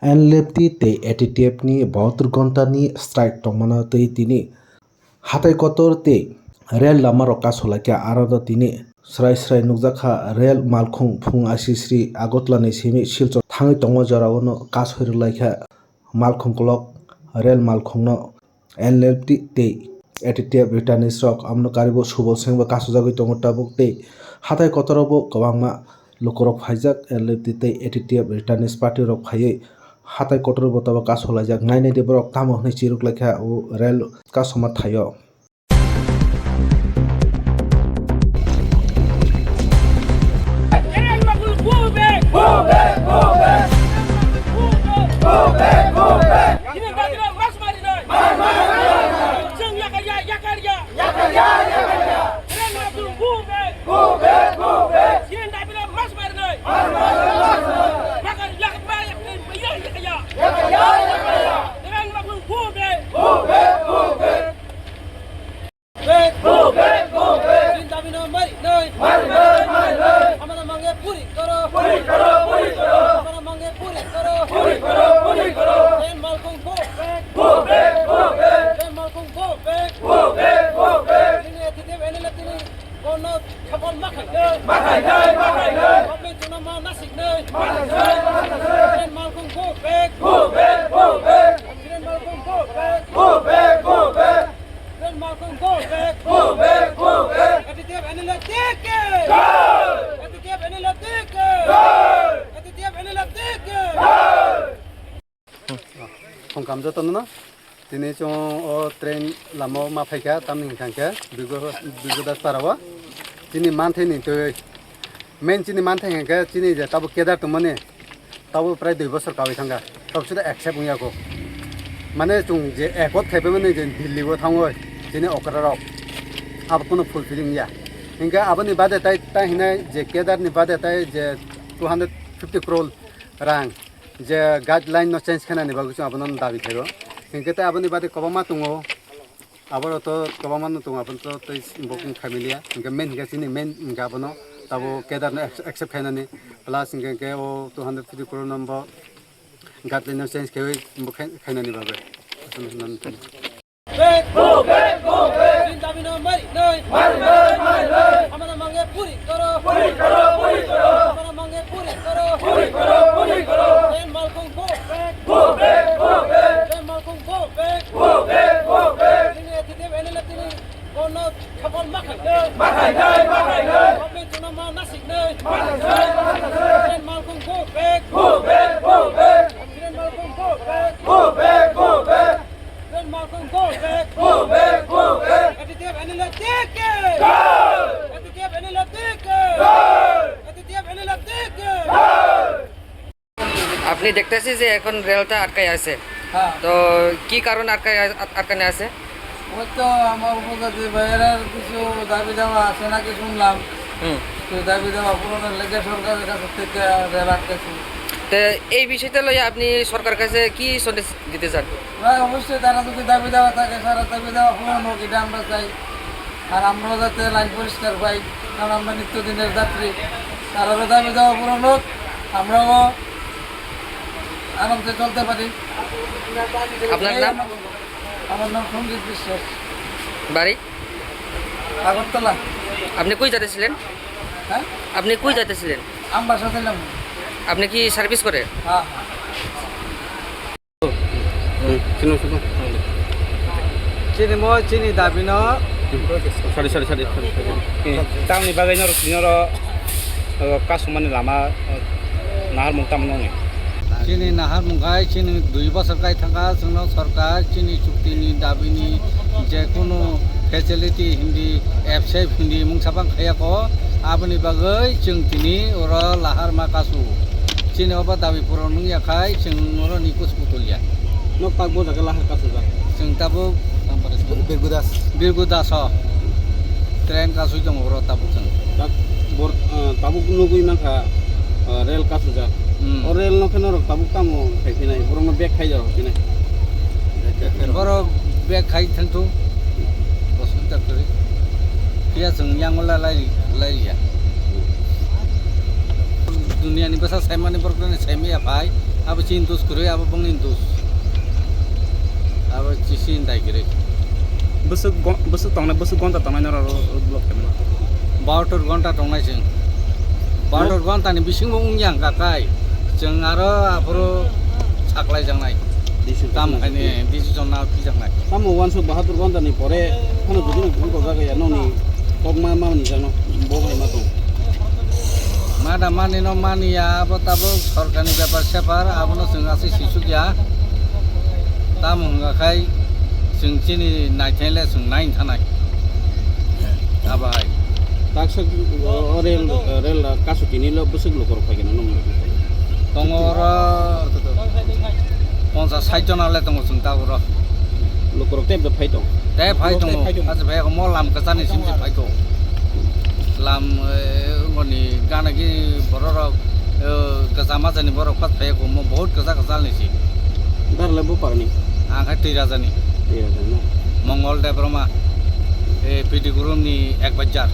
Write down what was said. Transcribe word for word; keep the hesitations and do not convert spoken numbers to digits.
N L F T tei A T T F ni bahatur ghonta ni strike tongmano twi tini hatai kotor tei rel lama rok kasulaikha, aro no tini srai srai nukjakha rel malkhung phung aisisri Agartala ni simi Silchar thangwi tongma jorao no kasui rwlaikha malkhung kolok rel malkhung no. N L F T tei A T T F returnees rok, amno karibo Subal Singh bo kasujagwi tongo tabuk tei hatai kotoro bo kwbangma lukurok phaijak N L F T tei A T T F returnees party rok phaiwi hatai kotoro bo tabuk kasulaijak. Nainai de borok tamo hwnwi chiruk laikha o rel kasuma thaio. Back! Go back! Go back! Chini dabi no mari nai. Mari nai, mari nai. Hamara mange puri koro. Puri koro, puri koro. Hamara mange puri koro. Puri koro, puri koro. Rel malkhung go back. Go back, go back. Rel malkhung go back. Go back, go back. Chini A T T F N L F T ni bono khapal ma khai nai. Ma khai nai, ma khai nai. Government jono ma nasik nai. Ma nasik nai, ma nasik nai. Rel malkhung go back. Go back, go back. Rel malkhung go back. Go back, go back. Rel malkhung go back. Go back, go back. A T T F N L F T ke. Jai! A T T F N L F T ke. Jai! A T T F N L F T ke. Jai! Songkam jotono no. Tini chwng o train lama o ma phaikha, tamni hwnkha khe Birgo, Birgo Das para o. Chini manthai ni twi Main chini manthai hwnkhe chini je tabuk kedar tongmani tabuk prai dui bosor kawi thangkha, tabuk suda accept wngya kho. Mane chwng je ekot khaipaimani je Delhi o thangwi chini okra rok abo kunu fulfilling ya. Hwnkhe aboni bade tai, tai hinai je kedar ni bade tai je two hundred fifty crore rang je guideline no change khainani bagwi chwng abono dabi khaio. Hwnkhe tai aboni bade kwbangma tongo. Aboro to kwbangma no tongo, aboni to tei bo wng khaimiliya. Hwnkhe main hwnkhe chini main hwnkhe abono tabo kedar no accept khainani, plus hwnkhe khe o two hundred fifty crore no bo guideline no change khaiwi bo khai-, khainani bagwi. Aswk no hwnna nukha. Back! Go back! Go back! Chini dabi no mari nai. Mari nai, mari nai. Hamara mange puri koro. Puri koro, puri koro. Hamara mange puri koro. Puri koro, puri koro. Rel malkhung go back. Go back, go back. Rel malkhung go back. Go back, go back. Chini A T T F N L F T ni bono khapal ma khai nai. Ma khai nai, ma khai nai. Government jono ma nasik nai. Ma nasik nai, ma nasik nai. Rel malkhung go back. Go back, go back. Rel malkhung go back. Go back, go back. Rel malkhung go back. Go back, go back. A T T F N L F T ke. Jai! A T T F N L F T ke. Jai! A T T F N L F T ke. Jai! আপনি দেখতেছি যে এখন রেলটা আটকায় আছে। হ্যাঁ। তো কি কারণে আটকায় আ-, আটকানো আছে? ওই তো আমার উপজাতি ভাইয়েরার কিছু দাবি দাওয়া আছে নাকি শুনলাম। হুম। তো দাবি দাওয়া পূরণের লেগে সরকারের কাছ থেকে রেল আটকেছে। তো এই বিষয়টা লইয়া আপনি সরকার কাছে কি সন্দেশ দিতে চান? না, অবশ্যই তারা যদি দাবি দাওয়া থাকে, সারা দাবি দাওয়া পূরণ হোক, এটা আমরা চাই। আর আমরাও যাতে লাইন পরিষ্কার পাই, কারণ আমরা নিত্যদিনের যাত্রী। তারারও দাবি দাওয়া পূরণ হোক, আমরাও আরামসে চলতে পারি। আপনার এই নাম? আমার, আমার নাম সঞ্জিত বিশ্বাস। বাড়ি? আগরতলা। আপনি কই যাতেছিলেন? হ্যাঁ? আপনি কই যাতেছিলেন? আমবাসা ছিলাম। আপনি কি সার্ভিস করে? হ্যাঁ, হ্যাঁ। Hmm, sino, sino. Chini mo, chini dabi no. Sorry, sorry, sorry, sorry. Hmm. Tamni bagwi norok, norok, uh, kasumani lama, uh, naharmung tamo nongni? Chini naharmung khai, chini dui bosor khai thangkha, chwngno sorkar, chini chukti ni dabi ni je kunu facility hindi, F S F hindi mungsa bang khaya ko, aboni bagwi chwng tini oro lahar ma kasu. Chini obo dabi puron wngya khai chwng oro ni kuchuk tolya. Nok tak bo jaga lahar kasujak. Chwng tabuk Birgudas. Birgudas o. Train kasui tongo oro tabuk chwng. Tak bor-, ah, tabuk nugui mankha, ah, rel kasujak. Hmm. O rel no khe norok tabuk tamo khai phinai, borok no bag khai jaro phinai. Borok bag khai thangthung. Bosong tak khe. Phiya chwng yango la lai, lai ya. Duniani bwsa saimani borokno saimaya phai, Abo chini dos kwrwi, abo bongni dos. Abo chini dai kwrwi. Bwswk go-, bwswk tongnai, bwswk gonta tongnai norok road block khaimani? Bahator gonta tongnai chwng. Bahator gontani bisingo wngya hwnkha kai chwng aro aphuru saklaijaknai. Decision Tamo khainai, decision na phijaknai. Tamo wansuk bahator gontani pore phano jodi ni phone ko jaga ya noni kok ma, ma ni jano bo hai ma tong. Mada mani no mani ya, abo tabuk sorkarni bepar separ, abono chwng aswk sisuk ya. Tamo hwnga khai chwng chini naithai le chwng nai thanai. Abo hai. Taksa, o, o rel, rel kasu tini lo bwswk lukurok phai gana nung. Tongo oro ponchas sait jona le tongo chwng tabuk oro. Lukurok tei phai tong. Tei phai tongo. Phai tongo. Acha phai mo lam kwchani sim sim phai tongo. Lam, eh, ngoni gana gi bororok, eh, kwchama jani borok khat phai ko mo bahut kwchak kwchal ni si. Dar le bupar ni. Ang khai twi raja ni. Twi raja na. Mongol Debbarma, eh, P D Gurung ni ek bajar.